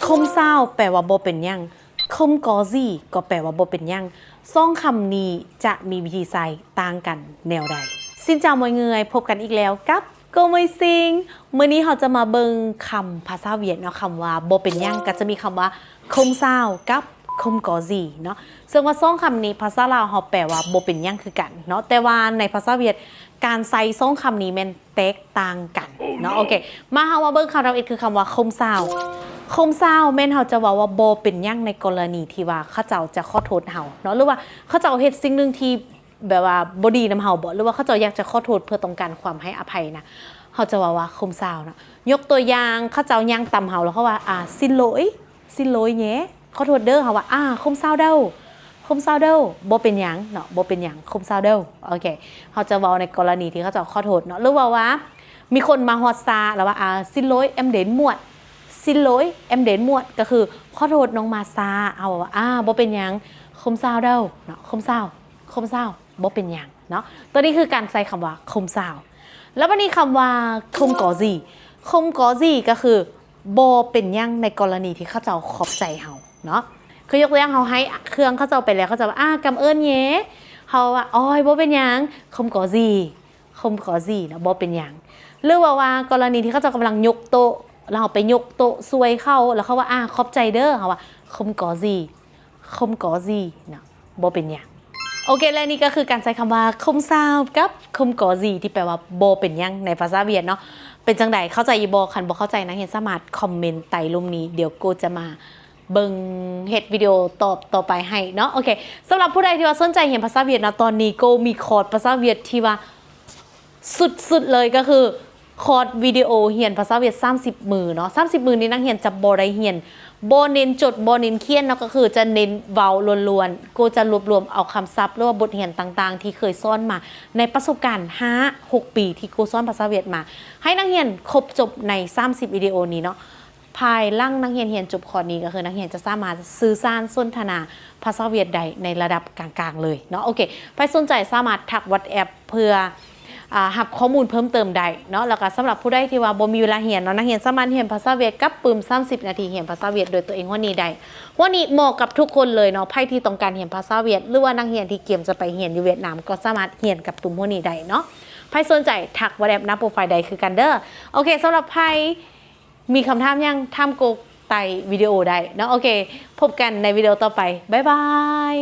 Không sao ແປວ່າບໍ່ເປັນຫຍັງ, Không có gì ກໍແປວ່າບໍ່ເປັນຫຍັງ. ສອງຄຳນີ້ຈະມີວິທີໃຊ້ຕ່າງກັນແນວໃດ? Xin chào mọi người, ພົບກັນອີກແລ້ວກັບ Cô Mây Sing. ມື້ນີ້ເຮົາຈະມາເບິ່ງຄຳພາສາຫວຽດເນາະ, ຄຳວ່າບໍ່ເປັນຫຍັງ ກໍຈະມີຄຳວ່າ Không sao ກັບ Không có gì ເນາະ. ເຊິ່ງວ່າສອງຄຳນີ້ພາສາລາວເຮົາແປວ່າບໍ່ເປັນຫຍັງຄືກັນເນາະ, ແຕ່ວ່າໃນພາສາຫວຽດການໃຊ້ສອງຄຳນີ້ແມ່ນ ແຕກຕ່າງກັນເນາະ. ໂອເຄ ມາເຮົາມາເບິ່ງຄຳທຳອິດ ຄືຄຳວ່າ Không sao. Không sao ແມ່ນເຮົາຈະເວົ້າວ່າບໍ່ເປັນຫຍັງ ໃນກໍລະນີທີ່ວ່າເຂົາເຈົ້າຈະຂໍໂທດເຮົາເນາະ ຫຼືວ່າເຂົາເຈົ້າເຮັດສິ່ງໜຶ່ງທີ່ແບບວ່າບໍ່ດີນຳເຮົາບໍ ຫຼືວ່າເຂົາເຈົ້າຢາກຈະຂໍໂທດເພື່ອຕ້ອງການຄວາມໃຫ້ອະໄພນະ ເຮົາຈະເວົ້າວ່າ Không sao ເນາະ. ຍົກຕົວຢ່າງ ເຂົາເຈົ້າຍ່າງຕຳເຮົາ ແລ້ວເຂົາວ່າ ອາ Xin lỗi, xin lỗi nhé ຂໍໂທດເດີ. ເຮົາວ່າ ອາ Không sao đâu, Không sao đâu ບໍ່ເປັນຫຍັງເນາະ, ບໍ່ເປັນຫຍັງ Không sao đâu. ໂອເຄ ເຮົາຈະເວົ້າໃນກໍລະນີທີ່ເຂົາເຈົ້າຂໍໂທດເນາະ ຫຼືວ່າ ວ່າມີຄົນມາຮອດຊ້າ ແລ້ວວ່າ ອາ Xin lỗi em đến muộn, xin lỗi em đến muộn ກໍຄື ຂໍໂທດນ້ອງມາຊ້າ. ເຮົາວ່າ ອາ ບໍ່ເປັນຫຍັງ Không sao đâu ເນາະ, Không sao, Không sao ບໍ່ເປັນຫຍັງເນາະ. ຕົວນີ້ຄືການໃຊ້ຄຳວ່າ Không sao. ແລ້ວບັດນີ້ຄຳວ່າ Không có gì, Không có gì ກໍຄື ບໍ່ເປັນຫຍັງ ໃນກໍລະນີທີ່ເຂົາເຈົ້າຂອບໃຈເຮົາເນາະ. ຄືຍົກຕົວຢ່າງ ເຮົາໃຫ້ເຄື່ອງເຂົາເຈົ້າໄປແລ້ວ ເຂົາເຈົ້າວ່າ ອາ Cảm ơn nhé ເຮົາວ່າ ໂອ້ຍ ບໍ່ເປັນຫຍັງ Không có gì, Không có gì ເນາະ, ບໍ່ເປັນຫຍັງ. ຫຼືວ່າ ວ່າກໍລະນີທີ່ເຂົາເຈົ້າກຳລັງຍົກໂຕະ ແລ້ວເຮົາໄປຍົກໂຕະຊ່ວຍເຂົາ ແລ້ວເຂົາວ່າ ອາ ຂອບໃຈເດີ ເຮົາວ່າ Không có gì, Không có gì ເນາະ, ບໍ່ເປັນຫຍັງ. ໂອເຄ ແລະນີ້ກໍຄືການໃຊ້ຄຳວ່າ Không sao ກັບ Không có gì ທີ່ແປວ່າບໍ່ເປັນຫຍັງ ໃນພາສາຫວຽດເນາະ. ເປັນຈັ່ງໃດ ເຂົ້າໃຈຢູ່ບໍ່? ຄັນບໍ່ເຂົ້າໃຈ ນັກຮຽນສາມາດຄອມເມັນໃຕ້ລຸ່ມນີ້ ດຽວໂກຈະມາເບິ່ງເຮັດວິດີໂອຕອບຕໍ່ໄປໃຫ້ເນາະ. ໂອເຄ ສຳລັບຜູ້ໃດທີ່ວ່າສົນໃຈຮຽນພາສາຫວຽດເນາະ ຕອນນີ້ໂກມີຄອດພາສາຫວຽດທີ່ວ່າ ສຸດໆເລີຍ ກໍຄືຄອດວິດີໂອຮຽນພາສາຫວຽດສາມສິບມື້ເນາະ. ສາມສິບມື້ນີ້ນັກຮຽນຈະບໍ່ໄດ້ຮຽນ ບໍ່ເນັ້ນຈົດ ບໍ່ເນັ້ນຂຽນເນາະ, ກໍຄືຈະເນັ້ນເວົ້າລ້ວນໆ. ໂກຈະລວບລວມເອົາຄຳສັບ ຫຼືວ່າບົດຮຽນຕ່າງໆທີ່ເຄີຍສອນມາໃນປະສົບການຫ້າຫົກປີທີ່ໂກສອນພາສາຫວຽດມາ ໃຫ້ນັກຮຽນຄົບຈົບໃນສາມສິບວິດີໂອນີ້ເນາະ. ພາຍຫຼັງນັກຮຽນຮຽນຈົບຄອດນີ້ ກໍຄືນັກຮຽນຈະສາມາດສື່ສານສົນທະນາພາສາຫວຽດໄດ້ໃນລະດັບກາງໆເລີຍເນາະ. ໂອເຄ ໃຜສົນໃຈສາມາດທັກ WhatsApp ເພື່ອ ອາ ຮັບຂໍ້ມູນເພີ່ມເຕີມໄດ້ເນາະ. ແລ້ວກໍສຳລັບຜູ້ໃດທີ່ວ່າບໍ່ມີເວລາຮຽນເນາະ, ນັກຮຽນສາມາດຮຽນພາສາຫວຽດກັບປຶ້ມສາມສິບນາທີ ຮຽນພາສາຫວຽດໂດຍຕົວເອງຫົວນີ້ໄດ້. ຫົວນີ້ເໝາະກັບທຸກຄົນເລີຍເນາະ, ໃຜທີ່ຕ້ອງການຮຽນພາສາຫວຽດ ຫຼືວ່ານັກຮຽນທີ່ກຽມຈະໄປຮຽນຢູ່ຫວຽດນາມ ກໍສາມາດຮຽນກັບຕຸ່ມຫົວນີ້ໄດ້ເນາະ. ໃຜສົນໃຈທັກ WhatsApp ໜ້າໂປຣໄຟໄດ້ຄືກັນເດີ. ໂອເຄ ສຳລັບໃຜ ມີຄຳຖາມຫຍັງ ຖາມໂກໃຕ້ວິດີໂອໄດ້ເນາະ. ໂອເຄ ພົບກັນໃນວິດີໂອຕໍ່ໄປ. ບາຍບາຍ.